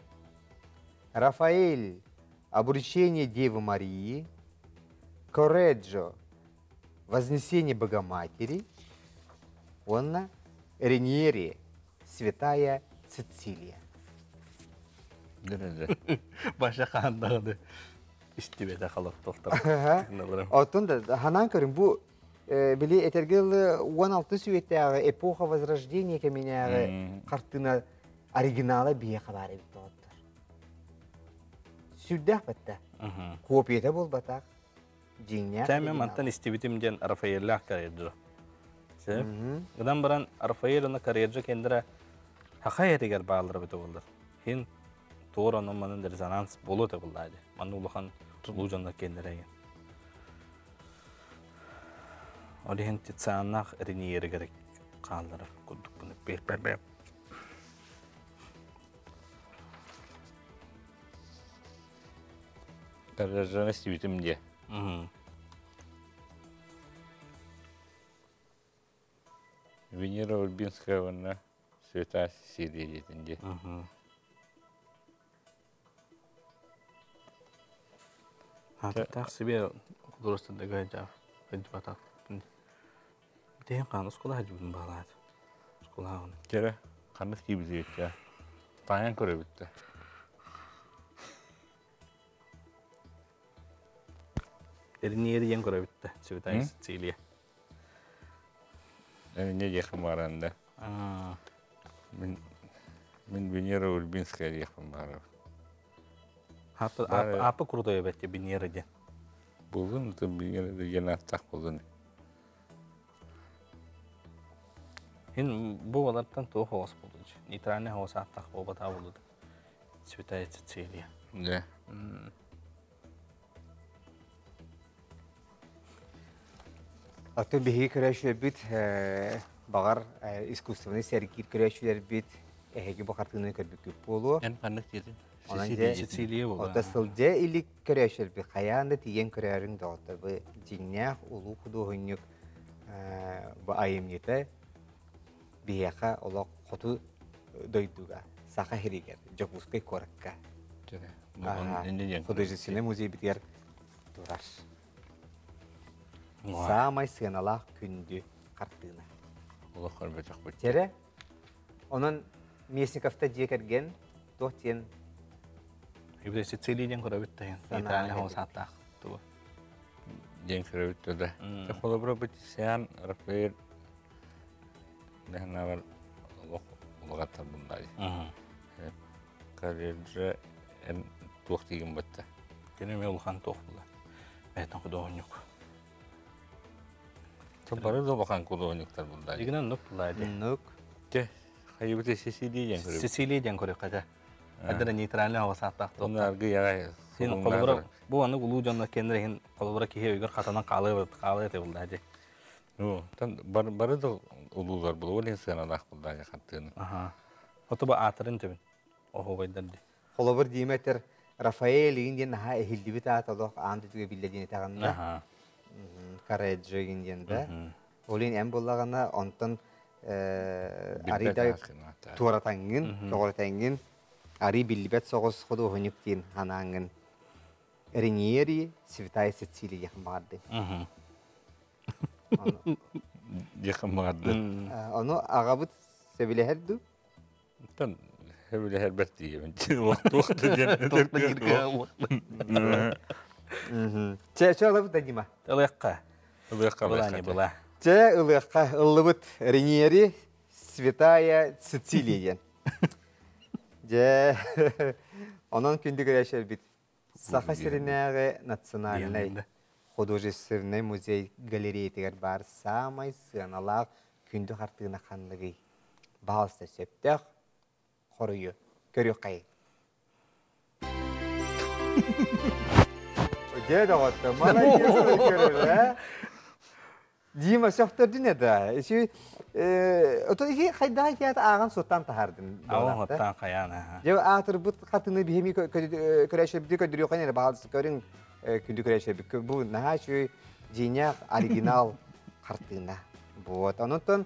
S1: Рафаэль, Обручение Девы Марии, Кореджо, Вознесение Богоматери уонна Рениери, Святая Цицилия.
S2: Баша хаандаҕаны истибэтэ халаттохтор.
S1: Оттон да ханаан көрүн бу били этэргэ дылы 16 сүйэтээҕи эпоха возрождения кэминээҕи хартыына оригинала биһиэхэ баар эбит доҕоттор. Сүрдээх бэтте. Копията буолбатах. Дьиҥнээх.
S2: Тэмэ мантан истибитим диэн Рафаэллээх Кареджо. Гынан баран Рафаэль уонна Кареджо кендера. Саха эригэр бааллара эбитэ буоллар. Хин туор онон манан резонанс буолуо этэ буоллаа дии. Манна улахан тулуу дьоннор киэннэрэ эҥин. Ол иһин Тицианнаах Рениеригэр хаалларар курдукпун бэр
S3: Таражана истибитим диэ. Венера Ульбинская уонна Света Сесилия диэтин дии.
S2: Аатыктаах себе художественныйга дьаах Тиһин хаан оскуола сылдьыбытым баҕалаат. Оскуолаҕын.
S3: Кэрэ, ханнык киирбитигэр таайан көрөбүт да.
S2: Эрниери диэн көрөбүт да, Святая Сицилия.
S3: Эмне диэххин бааран да. Мин мин Венера Ульбинская диэхпин баарабын.
S2: Аппа крутой эбэтте Венера диэн.
S3: Булдун, Венера диэн ааттаах булдун.
S2: Ин бу олартан туох оҕус буолуч. Нейтральный оҕус ааттаах буолбатаа буолуд. Святая Цицилия.
S3: Да.
S1: Оттон биһиги көрөөччүлэрбит баҕар искусственный сэргиир көрөөччүлэрбит эһиги бу хартыынаны көрбүккүт буолуо.
S3: Эн ханнык диэтин?
S2: Сицилия буолуо.
S1: Ота сылдьа илик көрөөччүлэрбит хайаан да тиийэн көрөөрүҥ доҕоттор. Бу дьиҥнээх улуу худуоһунньук бу айымньыта биһиэхэ олох хоту дойдуга, Саха сиригэр, Дьокуускай куоракка художественный музейбитигэр турар. Саамай сыаналаах күндү хартыына.
S3: Олох көрбөтөхпүт.
S1: Чэрэ, онон Местниковта дьиэ кэргэн туох диэн
S2: Ибде Сицилия диэн көрөбүт да Италия хоосааттаах тугу.
S3: Диэн көрөбүт да. Холобура бу Тициан Рафаэль Нэһнавар олох улаҕаттар буллай. Карьерже эн туох тиигин батта?
S2: Кини эмиэ улахан туох була. Бэйтэн худуоһунньук.
S3: Бары да улахан худуоһунньуктар буллай.
S2: Дигинэн нук буллай ди.
S1: Нук.
S3: Те, хайыбыт Сицилия диэн көрөбүт.
S2: Сицилия диэн көрүөххэ Адара нейтральный хавасааттаах туох.
S3: Оны аргы яҕай.
S2: Син холобура бу аны улуу дьоннор кэннэр иһин холобура киһи өйгөр хатанан хаалыа хаалыа этэ буллаа ди.
S3: Ну, тан бары да улуулар булуо лин сыаналаах буллаа хаттыны.
S2: Аха. Ото бу аатырын төбүн. Оһуобайдар ди.
S1: Холобур дииметер Рафаэль игин диэн наһаа иһиллибит аат олох аан дойдуга биллэ диэн этэҕин да.
S2: Аха.
S1: Кареджо игин диэн да. Ол иһин эн буллаҕына онтон арыйда туоратаҥҥын, тоҕуратаҥҥын арый биллибэт соҕус худуоһунньук диэн ханааңҥын Рениери Святая Сицилия диэхин баҕардым.
S3: Диэхин баҕардым.
S1: Ону аҕабыт сөбүлэһэр дуу?
S3: Тан сөбүлэһэр бэрт диэбин. Туох да диэн
S1: Чэ, чэ ылабыт да Дима.
S2: Ылыахха.
S3: Ылыахха.
S2: Была не была.
S1: Чэ, ылыахха. Ыллыбыт Рениери Святая Сицилия диэн. Дьэ, онон күндү көрөөччүлэрбит Саха сиринээҕи национальнай художественнай музей галереятыгар баар саамай сыаналаах күндү хартыына ханныгый? Баһаалыста сөптөөх хоруйу көрүөххэйиҥ. Дьэ доҕоттор, маладьыас көрөр, ээ? Дима сөхтөрдүн это. Иши ото ихи хайдаах икиат ааҕан суоттаан таһаардын.
S2: Ааҕан суоттаан хайаан аха.
S1: Дьэ аатырбыт хатыны биһими көрөшөбүтү көрдүрүөххэ эрэ баҕалысы көрүҥ күндү көрөшөбүт. Бу наһаа үчүгэй дьиҥнээх оригинал хартыына. Вот. Онон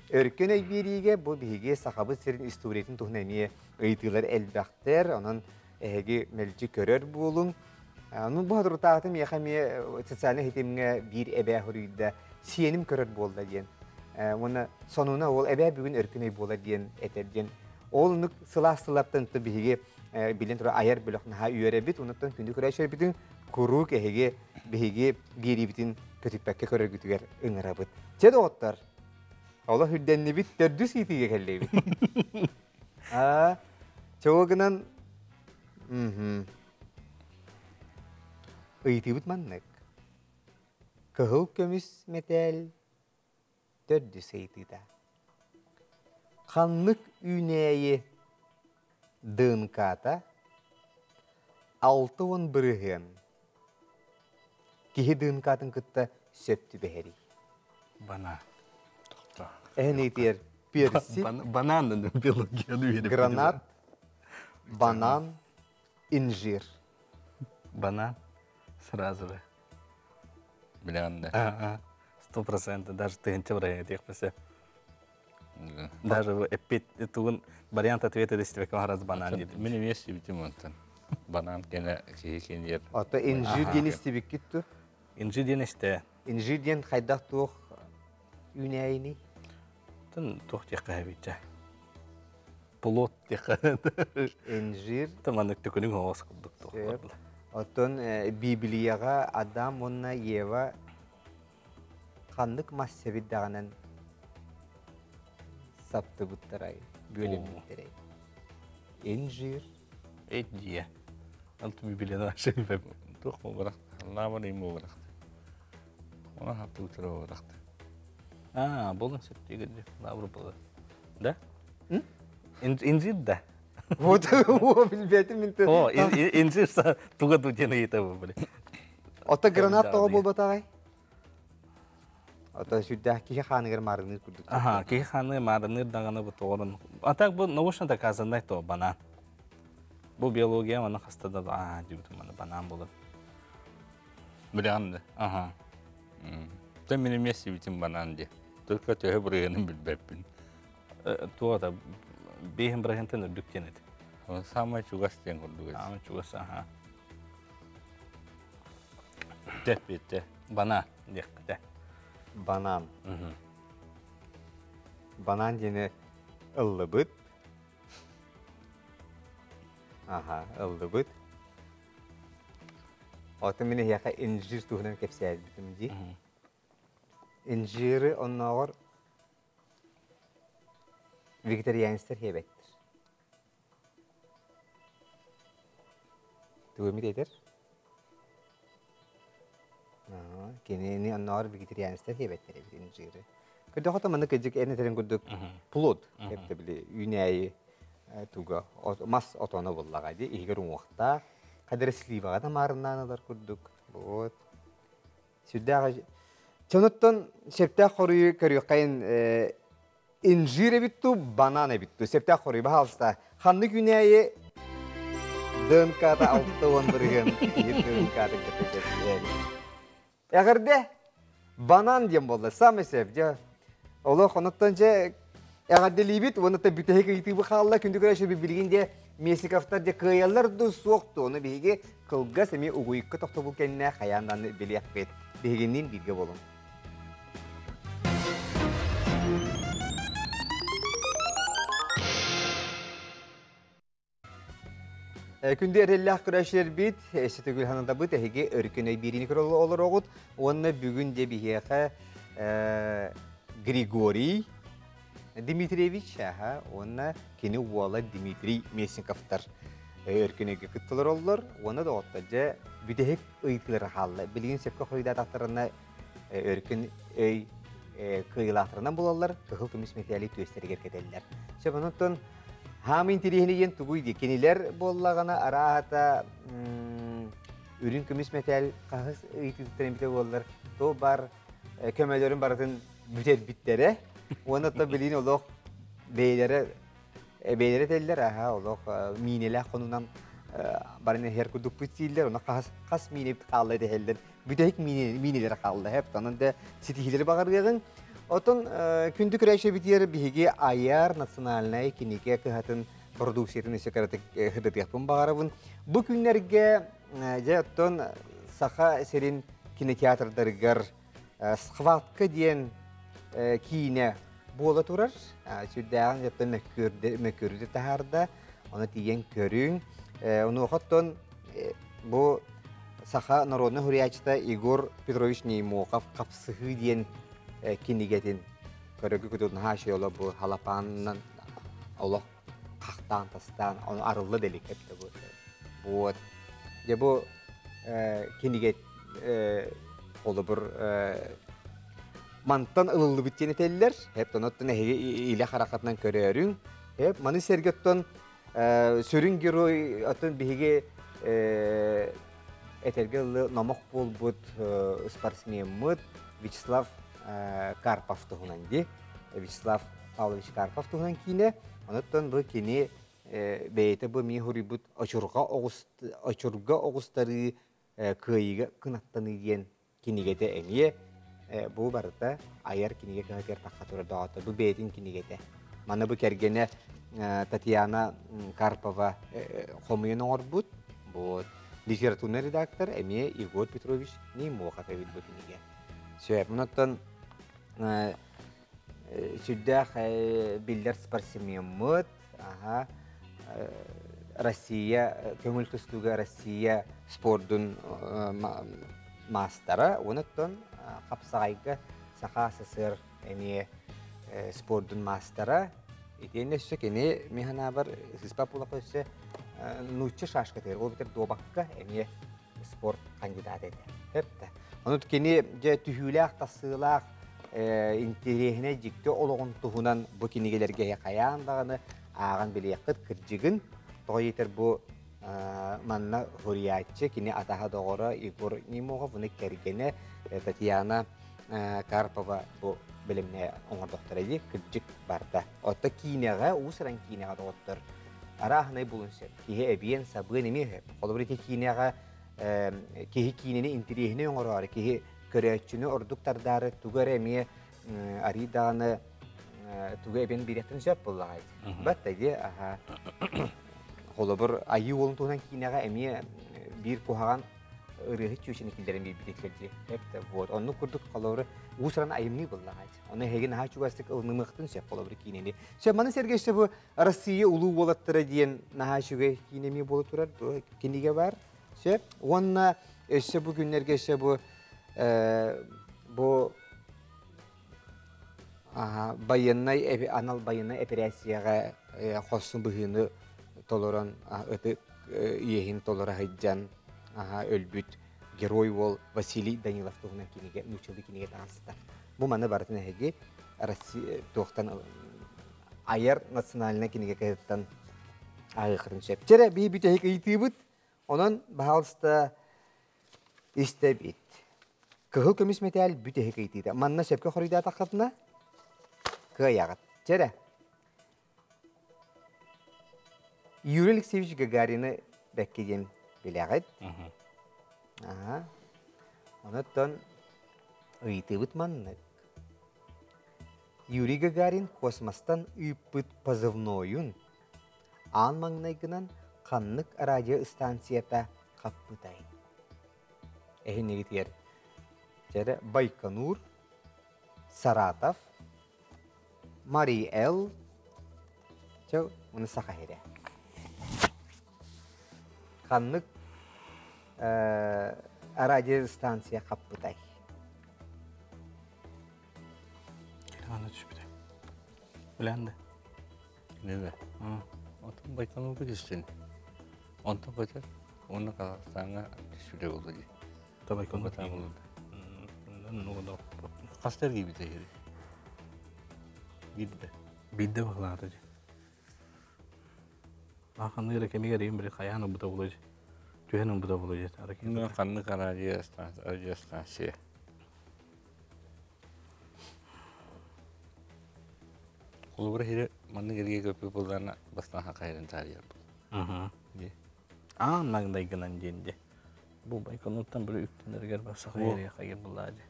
S1: өркөн өй биэриигэ бу биһиги Сахабыт сирин историятын туһунан эмиэ ыйытыылар элбэхтэр. Онон эһиги мэлдьи көрөр буолуҥ. Ну, бу соторутааҕыта миэхэ эмиэ социальнай ситимҥэ биир эбээ хоруйда сиэним көрөр буолла диэн. Уонна сонуна ол эбээ бүгүн өркөн өй буолар диэн этэр диэн. Ол оннук сылаас сыллартан биһиги билэн турар айар бөлөх наһаа үөрэбит. Онуттан күндү көрөөччүлэрбитин куруук эһиги биһиги биэриибитин көтүппэккэ көрөргүтүгэр ыҥырабыт. Чэ доҕоттор, олох үрдэннибит төрдүс ыйытыыга кэллибит. Аа, чого гынан Ыйытыыбыт маннык. Кыһыл көмүс мэтээл төрдүс ыйытыыта. Ханнык үүнээйи ДНК-та 60% киһи ДНК-тын кытта сөп түбэһэрий?
S2: Банан.
S1: Эһэн ыытыйар персик.
S2: Банан биологияны
S1: Гранат, банан, инжир.
S2: Банан сразу же.
S3: Билэҕин да.
S2: 100% даже тыһынча бырайа диэхпесе. Даже эппит тугун вариант ответа дестибекке раз банан диэтим.
S3: Мин эмиэ истибитим онтон. Банан кэнэ киһи кэнийэр.
S1: Ото инжир диэн истибиккит ту?
S2: Инжир диэн истэ.
S1: Инжир диэн хайдах туох үүнээйиний?
S2: Тын туох диэххэ эбитчэ. Плод диэххэ.
S1: Инжир.
S2: Тыманык төкүнүҥ оҕос курдук туох.
S1: Оттон Библияҕа Адам уонна Ева ханнык мас сэбирдэҕинэн саптыбыттарай, бүөлэммиттэрэй? Инжир.
S2: Эт дьиэ. Алтын Библияны ашыйбэм.
S3: Туох буолбатах. Лаабар им буолбатах. Она хаттыбыттара буолбатах.
S2: А, болун сөптүгүр. Лавр болар. Да? Инжир да.
S1: Вот, билбэтим мин.
S2: О, инжир туга дутен ыйыта бу били.
S1: Ото гранат тоҕо буолбатаҕай? Ото сүрдээх киһи хааныгар маарыныыр курдук.
S2: Аха, киһи хааныгар маарыныыр даҕаны бу тоҕорун. А так бу научно доказанный то банан. Бу биология маны хаста да аа дибитим маны банан болар.
S3: Билэҕин да.
S2: Аха.
S3: Та мин эмиэ сибитим банан ди. Только төһө бырыһыанын билбэппин.
S2: Туох да биэһин бырыһыантан үрдүк диэн этэ.
S3: Самай чугас диэн курдук.
S2: Самай чугас, аха.
S3: Тэппиттэ.
S2: Бана диэххэ.
S1: Банан. Банан диэни ыллыбыт. Аха, ыллыбыт. Оттон мин эһиэхэ инжир туһунан кэпсээбитим дии. Инжиры оннооҕор вегетарианецтар сиэбэттэр. Тугу эмит этэр? Кинини оннооҕор вегетарианецтар сиэбэттэр эбит инжиры. Көрдөхө маннык кыдьык эн этэрин курдук плод эбитэ били үүнээйи туга мас отоно буллаҕа дии иһигэр уҥуохтаах хадара сливаҕа да маарыннаан ылар курдук вот сүрдээх чонуттан сөптөөх хоруйу көрүөххэйин инжир эбит ту банан эбит ту сөптөөх хоруй баһаалыста ханнык үүнээйи ДНК-та 60% киһи ДНК-тын кытта сөпсүһэр Эҕэрдэ! Банан диэн буолла. Самый сөп. Дьэ, олох онуттан дьэ эҕэрдэлиибит уонна бүтэһик ыйытыыбы хаалла. Күндү көрөөччү билигин дьэ Месиковтар дьэ кыайаллар дуу суох дуу ону биһиги кылгас эмиэ угуйукка тохтобул кэннэ хайаан даҕаны билиэхпит. Биһигинниин бииргэ буолуҥ. Күндү эрэллээх көрөөччүлэрбит, өссө ханатабыт, эһиги өркөн өй биэриини көрө олороҕут. Уонна бүгүн де биһиэхэ Григорий Дмитриевич, аха, уонна кини уола Дмитрий Местниковтар өркөн өйгө кыттылар оллор. Уонна доҕоттор дьэ бүтэһик ыйытыылары хаалла. Билигин сөпкө хоруйдаатахтарына өркөн өй кыайыылаахтарынан булаллар, кыһыл көмүс мэтээли түөстэригэр кэтэллэр. Сөп, онон Хаамы интириэһинэй диэн тугуй дии? Кинилэр буоллаҕына арааһата үрүҥ көмүс мэтээл хаһыс ыйытыытыттан эбитэ буоллар, то бар көмөлөрүн барытын бүтэрбиттэрэ. Уонна то билигин олох бэйэлэрэ бэйэлэрэ этэллэр, аха олох миинэлээх хонунан баран иһэр курдукпут дииллэр, онно хас хас миинэ хаалла дэһэллэр. Бүтэһик миинэлэр хаалла хэп, онон да ситиһиилэри баҕарыаҕыҥ. Отон күндү көрөөччүбүтүгэр биһиги Айар национальнай кинигэ кыһатын продукциятын өссө кыратык сырдатыахпын баҕарабын. Бу күннэргэ дьэ оттон Саха сирин кинотеатрдарыгар «Схватка» диэн киинэ буола турар. Сүрдээҕин оттон мөккүөрдэ таһаарда. Ону тиийэн көрүҥ. Онуоха оттон бу саха народнай суруйааччыта Егор Петрович Неймохов «Хапсыһыы» диэн кинигэтин көрөгү күтүн хаашыйола бу халапаанынан олох хахтаан тастаан ону арылла да илик эбитэ бу вот дьэ бу кинигэ холобур. Мантан ылыллыбыт диэн этэллэр. Эп оттон эһиги илэ харахатынан көрөөрүҥ. Эп маны сэргэ оттон сүрүн герой оттон биһиги этэргэ ылы номох буолбут спортсмеммыт Вячеслав Карпов туһунан ди. Вячеслав Павлович Карпов туһунан киинэ. Онуттан бу кини бэйэтэ бу мии хуруйбут очурга очурга оҕустарыы кыайыыга кынаттаныы диэн кинигэтэ эмиэ бу барыта айар кинигэ кыһатыгар тахха турар доҕотто бу бэйэтин кинигэтэ маны бу кэргэнэ Татьяна Карпова хомуйан оҥорбут вот литературный редактор эмиэ Егор Петрович Неймохов эбит бу кинигэ сөп онтон сүрдээх биллэр спортсмеммыт аха Россия көҥүл тустууга Россия спордун маастара онуттан хапсаҕайга Саха СССР эмиэ спордун маастара итиэннэ өссө кини мин санаабар сыспа буоллахха өссө нуучча шашкатыгар ол битэр дуобакка эмиэ спорт кандидата этэ. Эптэ. Ону кини дьэ түһүүлээх тахсыылаах интэриэһинэй дьикти олоҕун туһунан бу кинигэлэргэ хайаан даҕаны ааҕан билиэххит кырдьыгын тоҕо диэтэр бу манна суруйааччы кини атаһа доҕоро Егор Немогов уну кэргэнэ Татьяна Карпова бу бэлэмнэ оҥордохторо дии кырдьык барда. Отто киинэҕэ уус-уран киинэҕэ доҕоттор арааһынай булун сөп. Киһи эбиэн, сабыан эмиэ сөп. Холобур ити киинэҕэ киһи киинэни интэриэһинэй оҥороору, киһи көрөөччүнү ордук тардаары тугу эрэ эмиэ арыый даҕаны тугу эбэн биэриэхтэрин сөп буоллаҕа Бат дии аха. Холобур Айыы уолун туһунан киинэҕэ эмиэ биир куһаҕан ырыаһыт чүөчэни киллэрэн биэрбит дии. Эптэ вот. Оннук курдук холобур уус-уран айымньы буоллаҕа. Ону эһиги наһаа чугастык ылынымыахтын сөп холобур киинэни. Сөп маны сэргэ өссө бу Россия улуу уолаттара диэн наһаа үчүгэй киинэ эмиэ буола турар. Бу кинигэ бар. Сөп. Уонна өссө бу күннэргэ өссө бу бу байыаннай анал байыаннай эпэрээссийэҕэ хорсун быһыыны толорон ытык иэһин толоро сылдьан өлбүт герой уол Василий Данилов туһунан кинигэ нууччалыы кинигэ таҕыста. Бу маны барытын эһиги Россия туохтан айар национальнай кинигэ кыһыттан ааҕыаххытын сөп. Чэрэ бии бүтэһик ыйытыыбыт. Онон, баһаалыста истэбит. Кыһыл көмүс мэтээл бүтэһик ыйытыыта. Манна сөпкө хоруйдаатаххытына кыайаҕыт. Чэрэ. Юрий Алексеевич Гагарины бэккэ диэн билэҕит. Аха. Онуттан ыйытыыбыт маннык. Юрий Гагарин космостан ыыппыт позывнойун аан маҥнайгынан ханнык радио станцията хаппытай? Эһинигитигэр дьэрэ Байконур, Саратов, Марий Эл, чэ уну Саха сирэ. Ханнык радиостанция хаппытай?
S2: Аны түспүтэ. Билэн да.
S3: Небе. Отон Байконурга түстүн. Онтон көтөр. Уонна Казахстаҥҥа түспүтэ буолла дии.
S2: Та Байконур.
S3: Хаста эргийбитэ иһири? Биирдэ.
S2: Биирдэ баҕалаата дии. Ханнык эрэ кэмигэр ийэм били хайаан ылбыта буолуой түһэн ылбыта буолуой диэтэ.
S3: Ханнык радиостанция? Холобура иһири маннык эргэ көппүт буоллаҕына бастаан хахайарын таарыйар буолуо.
S2: Аан маҥнайгынан диэн дии. Бу Байконуртан били үктэнэригэр барсах хайыр буллаа дии.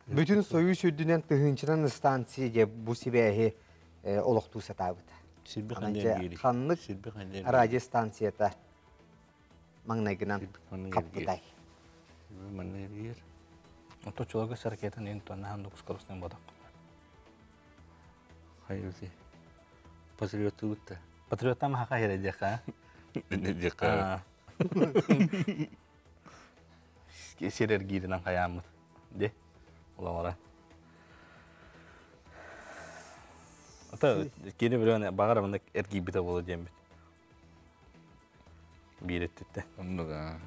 S1: Бүтүн Союз үрдүнэн тыһыынчанан станция дьэ бу сибээһи олохтуу сатаабыта. Ханнык радиостанцията маҥнайгынан хаппытай?
S2: Ото чулага саркетан ин тоннахан дукускалыстан бодақ.
S3: Хайырти. Патриоттугут да.
S2: Патриоттан маха хайыр диэхэ.
S3: Диэхэ.
S2: Сир эргииринэн хайааммыт. Де. Олоҥора. Ата кини билэн баҕар маннык эргийбитэ буолуо диэммит. Биир өттүттэн.
S3: Оннук аа.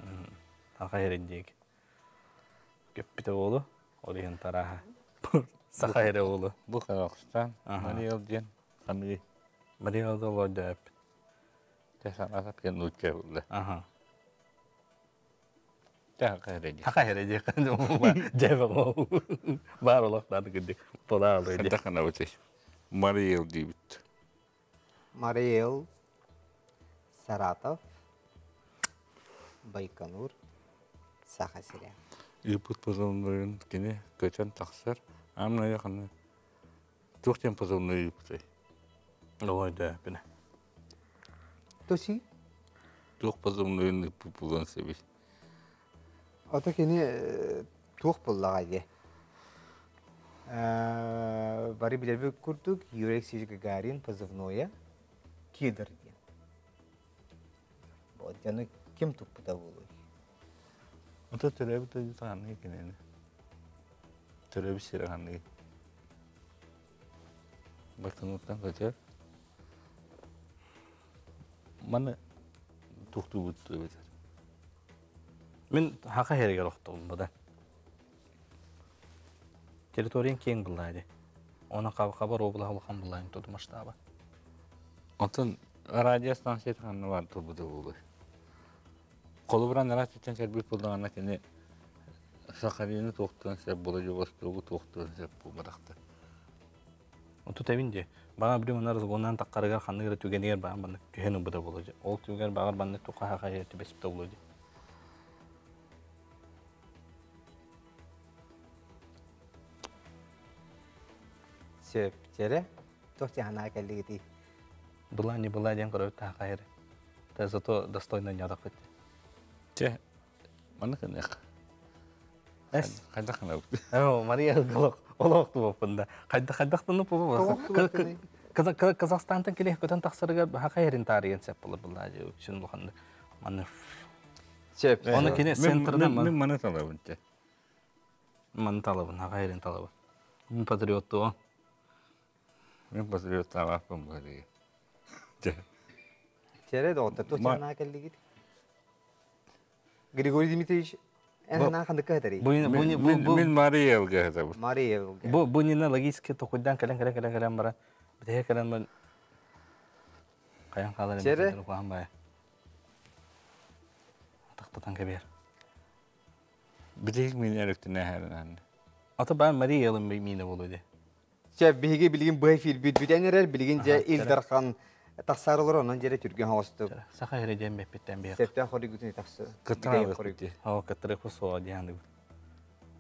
S2: Таха иһэрин диэки. Көппүтэ буолуо. Ол иһин тарааһа. Саха эрэ уолу.
S3: Бу Казахстан. Мариэл диэн ханыы.
S2: Мариэл да олордо
S3: Те санаата нуучча булла.
S2: Аха.
S3: Те хака эрэ
S2: Хака эрэ диэ. Дьэбэ баар олох даады кырдык. Полаалы
S3: диэ. Хайдах бутый. Мариэл диибит.
S1: Мариэл, Саратов, Байконур, Саха сирэ.
S3: Ыыппыт позывнойун кини көтөн тахсар. Амна яканы туох диэн позывной ыыппытай?
S2: Олойдо бine.
S1: Тоси?
S3: Туох позывнойун ыыппыт булан себи.
S1: Ото кини туох буллаҕа дии. Бары билэрбит курдук, Юрий Алексеевич Гагарин позывнойа Кедр диэн. Вот дьону ким туппута буолуой?
S3: Ото төрөөбүт дойдута ханныгы кинини? Төрөөбүт сирэ ханныгы? Байконуртан көтөр. Маны туохтуубут эбэтэр.
S2: Мин хака хэригэр охтубун буда. Территориян киэҥ буллаа Оны хабар обла улахан буллаайын туту масштаба.
S3: Онтон радио станцията ханна бар турбута буолуой? Холобуран араас кэлбит буоллаҕына кини Сахалины туохтуон сөп, Владивостогу туохтуон сөп буолбатахтар.
S2: Оту тэбин де. Баҕа били мына разгоннан таққарыгар ханныгы түгэнигэр баҕар баннык түһэн ылбыта буолуо. Ол түгэр баҕар баннык туха хаха түбэспитэ буолуо.
S1: Сөп, чере. Туох жаһанаа кэллигити?
S2: Была не была диэн көрөбүт таха Та зато достойно нядақпыт.
S3: Те, маны кынық.
S2: Эс.
S3: Хайдах кына
S2: О, Мария олох олох туоппунда. Хайда хайдахтыны пулу. Казахстантан келе көтөн тахсарыга хака ерин тарыйын сеп болор булла же үчүн буханды. Маны
S1: Сөп.
S2: Оны кене центрдан
S3: Мен маны талабын те.
S2: Маны талабын, хака ерин талабын. Мен патриотту.
S3: Мен патриот талаппын бары. Те.
S1: Чере доктор, туох жаһанаа кэллигит? Григорий Дмитриевич, эн ханаа хандыкка хатари?
S2: Бу бу
S3: Мен Мариэлге хатабын.
S1: Мариэл.
S2: Бу бу нина логически токуйдан кэлэн кэлэн кэлэн кэлэн бара. Битэ кэлэн мен каян калар
S1: Чере?
S2: эми кухан бая. Тактатан кебер.
S3: Битек мен эректине хәрін.
S2: Ата баа Мария Элен мине болу ди.
S1: Чэ, биһиги билигин бу эфир бүт бүтэн эрэр, билигин же Илдархан тахсарылар онон жере түргөн хоосту.
S2: Саха хере дем беппиттен бер.
S1: Септен хоригутун тахсы.
S3: Кыттан
S2: О, кыттыры кусуа диянды.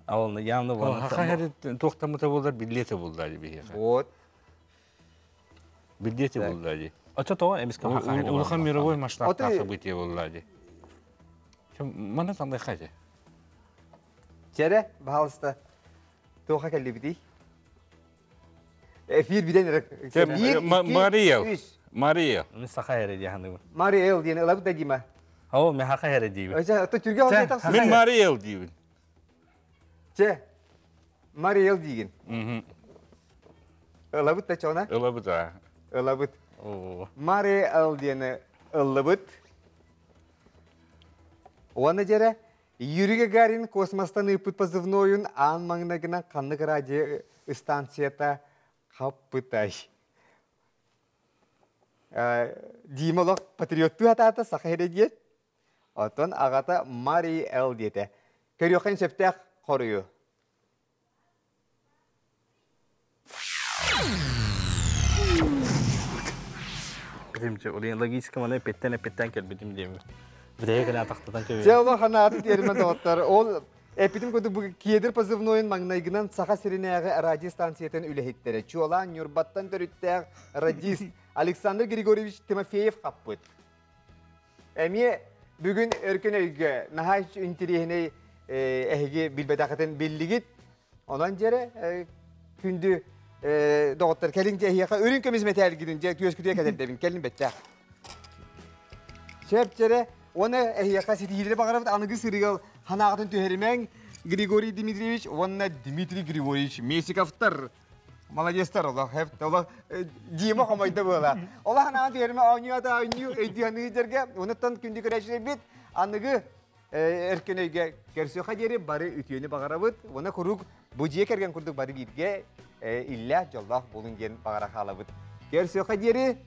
S2: Ал явно
S3: Ол хака хәрін тоқтамыта болар, билеті болдар бихе.
S1: Вот.
S3: Билеті болдар.
S2: Ача то эмиске хака хере.
S3: Улахан мировой масштабта
S1: Оты-
S3: событие болдар. Маны тандай хажы.
S1: Чере, баһалыста. Туоха кэллибити. Эфир бүтэн эрэр. Биир, икки,
S3: Мариэл.
S1: үс.
S3: Мариэл.
S2: Мен саха хере диянды.
S1: Мариэл диэн ылабыт да дима.
S2: О, мен хака хере дейбин.
S1: Өсө, ото түргөн
S2: Чэ,
S1: хоосту тахсы.
S3: Мен Мариэл дейбін.
S1: Чэ. Мариэл диигин. Ылабыт да чона.
S3: Ылабыт а.
S1: Ылабыт.
S2: О.
S1: Мариэл диэни ыллыбыт. Уонна жере Юрий Гагарин космостан ыыппыт позывнойун аан маҥнайгынан ханнык радио станцията хаппытай. Дима олох патриоттуу хатаата саха эрэ диэн. Оттон аҕата Мари Эл диэтэ. Көрүөххүн сөптөөх хоруйу.
S2: Битимче, улин логически маны петтен петтен кел битим дейм. Битеге кэлэн тахтатан кебер.
S1: Дьэ, олох ханааты тиэрмэн доҕоттор. Ол эпитим курдук бу кедр позывнойун маҥнайгынан Саха сиринээҕи радио станциятын үлэһиттэрэ. Чуолаан Ньурбаттан төрүттээх радист Александр Григорьевич Тимофеев хаппыт. Эмиэ бүгүн өркөн өйгө наһаа интириэһинэй эһиги билбэтэххитин биллигит. Онон дьэрэ күндү доҕоттор кэлин дьэ эһиэхэ үрүҥ көмүс мэтээлгитин дьэ түөскүтүгэ кэтэрдэбин кэлин бэттээх. Сөп дьэрэ уонна эһиэхэ ситиһиилэри баҕарабыт аныгы сырыгал ханаҕытын түһэримэҥ Григорий Дмитриевич уонна Дмитрий Григорьевич Месиковтар. Молодецтар олох хэп олох Дима хомойдо буола. Олох ханаҕын түһэримэ оонньуу оонньуу өйдүһаныгы дьэргэ онуттан күндү көрөөччүлэрбит аныгы эркин өйгө көрсүөххэ диэри бары үтүөнү баҕарабыт. Уонна куруук Бу дьиэ кэргэн курдук бары бииргэ иллээх, дьоллоох буолун диэн баҕара хаалабыт. Көрсүөххэ диэри.